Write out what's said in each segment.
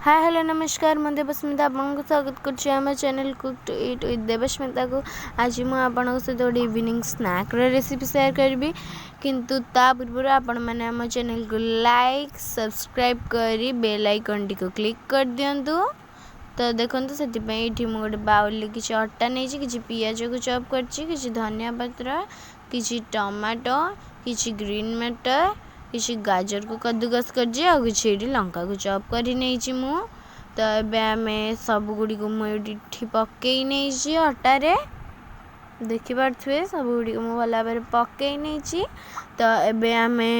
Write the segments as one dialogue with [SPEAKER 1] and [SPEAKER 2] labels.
[SPEAKER 1] ହାଏ, hello, ନମସ୍କାର। ମୁଁ ଦେବସ୍ମିତା, ଆପଣଙ୍କୁ ସ୍ୱାଗତ କରୁଛି ଆମ channel cook to eat with ଦେବସ୍ମିତାକୁ। ଆଜି ମୁଁ ଆପଣଙ୍କ ସହିତ ଗୋଟେ ଇଭିନିଂ ସ୍ନାକ୍ର ରେସିପି ସେୟାର କରିବି, କିନ୍ତୁ ତା ପୂର୍ବରୁ ଆପଣମାନେ ଆମ ଚ୍ୟାନେଲକୁ ଲାଇକ୍, ସବସ୍କ୍ରାଇବ୍ କରି ବେଲ୍ ଆଇକନ୍ଟିକୁ କ୍ଲିକ୍ କରିଦିଅନ୍ତୁ। ତ ଦେଖନ୍ତୁ, ସେଥିପାଇଁ ଏଇଠି ମୁଁ ଗୋଟେ ବାଉଲରେ କିଛି ଅଟା ନେଇଛି, କିଛି ପିଆଜକୁ ଚପ୍ କରିଛି, କିଛି ଧନିଆ ପତ୍ର, କିଛି ଟମାଟୋ, କିଛି ଗ୍ରୀନ୍ ମଟର, କିଛି ଗାଜରକୁ କଦ୍ଦୁକସ କରିଛି ଆଉ କିଛି ଏଇଠି ଲଙ୍କାକୁ ଚପ୍ କରି ନେଇଛି ମୁଁ। ତ ଏବେ ଆମେ ସବୁଗୁଡ଼ିକୁ ମୁଁ ଏଇଠି ପକେଇ ନେଇଛି ଅଟାରେ। ଦେଖିପାରୁଥିବେ, ସବୁଗୁଡ଼ିକୁ ମୁଁ ଭଲ ଭାବରେ ପକେଇ ନେଇଛି। ତ ଏବେ ଆମେ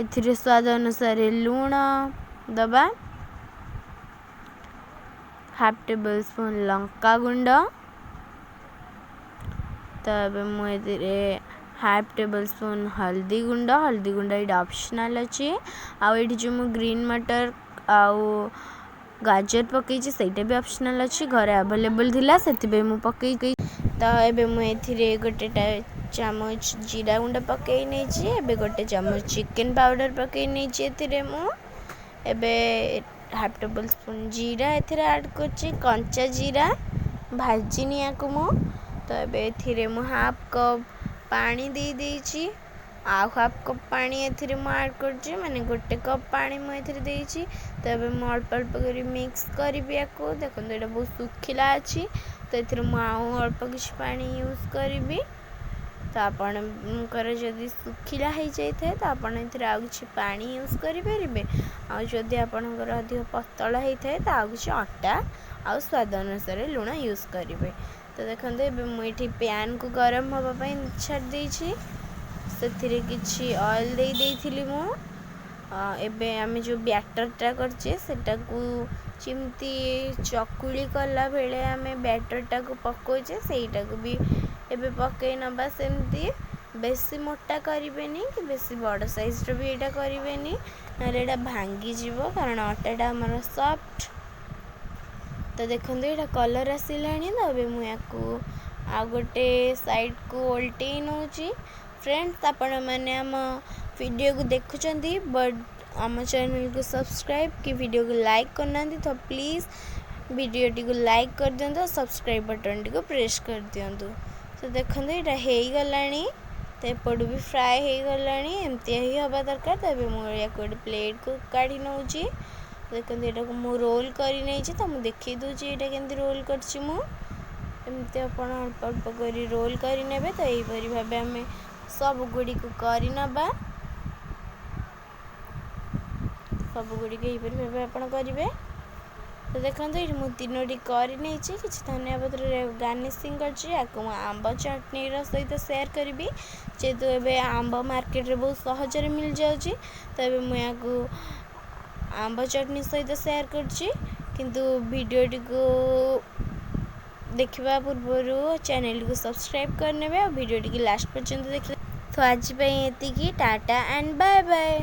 [SPEAKER 1] ଏଥିରେ ସ୍ୱାଦ ଅନୁସାରେ ଲୁଣ ଦେବା, ହାଫ୍ ଟେବଲ୍ ସ୍ପୁନ୍ ଲଙ୍କା ଗୁଣ୍ଡ। ତ ଏବେ ମୁଁ ଏଥିରେ ହାଫ୍ ଟେବଲ୍ ସ୍ପୁନ୍ ହଳଦୀ ଗୁଣ୍ଡ। ହଳଦୀ ଗୁଣ୍ଡ ଏଇଟା ଅପସନାଲ୍ ଅଛି। ଆଉ ଏଇଠି ଯେଉଁ ମୁଁ ଗ୍ରୀନ୍ ମଟର ଆଉ ଗାଜର ପକେଇଛି, ସେଇଟା ବି ଅପସନାଲ୍ ଅଛି। ଘରେ ଆଭେଲେବଲ୍ ଥିଲା, ସେଥିପାଇଁ ମୁଁ ପକେଇ। ତ ଏବେ ମୁଁ ଏଥିରେ ଗୋଟେ ଚାମଚ ଜିରା ଗୁଣ୍ଡ ପକେଇ ନେଇଛି। ଏବେ ଗୋଟେ ଚାମଚ ଚିକେନ୍ ପାଉଡ଼ର ପକେଇ ନେଇଛି ଏଥିରେ ମୁଁ। ଏବେ ହାଫ୍ ଟେବଲ୍ ସ୍ପୁନ୍ ଜିରା ଏଥିରେ ଆଡ଼୍ କରୁଛି, କଞ୍ଚା ଜିରା, ଭାଜିନି ୟାକୁ ମୁଁ। ତ ଏବେ ଏଥିରେ ମୁଁ ହାଫ୍ କପ୍ ପାଣି ଦେଇ ଦେଇଛି ଆଉ ହାଫ୍ କପ୍ ପାଣି ଏଥିରେ ମୁଁ ଆଡ଼୍ କରୁଛି, ମାନେ ଗୋଟେ କପ୍ ପାଣି ମୁଁ ଏଥିରେ ଦେଇଛି। ତ ଏବେ ମୁଁ ଅଳ୍ପ ଅଳ୍ପ କରି ମିକ୍ସ କରିବି ୟାକୁ। ଦେଖନ୍ତୁ, ଏଇଟା ବହୁତ ଶୁଖିଲା ଅଛି, ତ ଏଥିରେ ମୁଁ ଆଉ ଅଳ୍ପ କିଛି ପାଣି ୟୁଜ୍ କରିବି। ତ ଆପଣଙ୍କର ଯଦି ଶୁଖିଲା ହେଇଯାଇଥାଏ, ତ ଆପଣ ଏଥିରେ ଆଉ କିଛି ପାଣି ୟୁଜ୍ କରିପାରିବେ, ଆଉ ଯଦି ଆପଣଙ୍କର ଅଧିକ ପତଳା ହେଇଥାଏ, ତ ଆଉ କିଛି ଅଟା ଆଉ ସ୍ୱାଦ ଅନୁସାରେ ଲୁଣ ୟୁଜ୍ କରିବେ। ତ ଦେଖନ୍ତୁ, ଏବେ ମୁଁ ଏଠି ପ୍ୟାନ୍କୁ ଗରମ ହେବା ପାଇଁ ଛାଡ଼ି ଦେଇଛି। ସେଥିରେ କିଛି ଅଏଲ୍ ଦେଇ ଦେଇଥିଲି ମୁଁ। ଏବେ ଆମେ ଯେଉଁ ବ୍ୟାଟର୍ଟା କରିଛେ, ସେଟାକୁ ଯେମିତି ଚକୁଳି କଲା ବେଳେ ଆମେ ବ୍ୟାଟର୍ଟାକୁ ପକାଉଛେ, ସେଇଟାକୁ ବି ଏବେ ପକାଇ ନେବା ସେମିତି। ବେଶୀ ମୋଟା କରିବେନି କି ବେଶୀ ବଡ଼ ସାଇଜ୍ର ବି ଏଇଟା କରିବେନି, ନହେଲେ ଏଇଟା ଭାଙ୍ଗିଯିବ, କାରଣ ଅଟାଟା ଆମର ସଫ୍ଟ। ତ ଦେଖନ୍ତୁ, ଏଇଟା କଲର୍ ଆସିଲାଣି। ତ ଏବେ ମୁଁ ୟାକୁ ଆଉ ଗୋଟେ ସାଇଡ଼୍କୁ ଓଲଟେଇ ନେଉଛି। ଫ୍ରେଣ୍ଡସ୍, ଆପଣମାନେ ଆମ ଭିଡ଼ିଓକୁ ଦେଖୁଛନ୍ତି, ବଟ୍ ଆମ ଚ୍ୟାନେଲକୁ ସବସ୍କ୍ରାଇବ୍ କି ଭିଡ଼ିଓକୁ ଲାଇକ୍ କରୁନାହାନ୍ତି। ତ ପ୍ଲିଜ୍ ଭିଡ଼ିଓଟିକୁ ଲାଇକ୍ କରିଦିଅନ୍ତୁ ଆଉ ସବସ୍କ୍ରାଇବ୍ ବଟନ୍ଟିକୁ ପ୍ରେସ୍ କରିଦିଅନ୍ତୁ। ତ ଦେଖନ୍ତୁ, ଏଇଟା ହେଇଗଲାଣି। ତ ଏପଟୁ ବି ଫ୍ରାଏ ହେଇଗଲାଣି। ଏମିତି ହିଁ ହେବା ଦରକାର। ତ ଏବେ ମୁଁ ୟାକୁ ଗୋଟେ ପ୍ଲେଟ୍କୁ କାଢ଼ି ନେଉଛି। ଦେଖନ୍ତୁ, ଏଇଟାକୁ ମୁଁ ରୋଲ୍ କରି ନେଇଛି। ତ ମୁଁ ଦେଖେଇ ଦେଉଛି ଏଇଟା କେମିତି ରୋଲ୍ କରିଛି ମୁଁ। ଏମିତି ଆପଣ ଅଳ୍ପ ଅଳ୍ପ କରି ରୋଲ୍ କରିନେବେ। ତ ଏହିପରି ଭାବେ ଆମେ ସବୁଗୁଡ଼ିକୁ କରିନେବା। ସବୁଗୁଡ଼ିକ ଏହିପରି ଭାବେ ଆପଣ କରିବେ। ତ ଦେଖନ୍ତୁ, ଏଇଠି ମୁଁ ତିନୋଟି କରିନେଇଛି। କିଛି ଧନିଆ ପତ୍ରରେ ଗାର୍ନିସିଂ କରିଛି। ୟାକୁ ମୁଁ ଆମ୍ବ ଚଟଣିର ସହିତ ସେୟାର କରିବି, ଯେହେତୁ ଏବେ ଆମ୍ବ ମାର୍କେଟରେ ବହୁତ ସହଜରେ ମିଳିଯାଉଛି। ତ ଏବେ ମୁଁ ୟାକୁ ଆମ୍ବ ଚଟଣି ସହିତ ସେୟାର କରୁଛି, କିନ୍ତୁ ଭିଡ଼ିଓଟିକୁ ଦେଖିବା ପୂର୍ବରୁ ଚ୍ୟାନେଲଟିକୁ ସବସ୍କ୍ରାଇବ୍ କରିନେବେ ଆଉ ଭିଡ଼ିଓଟିକୁ ଲାଷ୍ଟ ପର୍ଯ୍ୟନ୍ତ ଦେଖିବେ। ତ ଆଜି ପାଇଁ ଏତିକି। Tata and bye bye.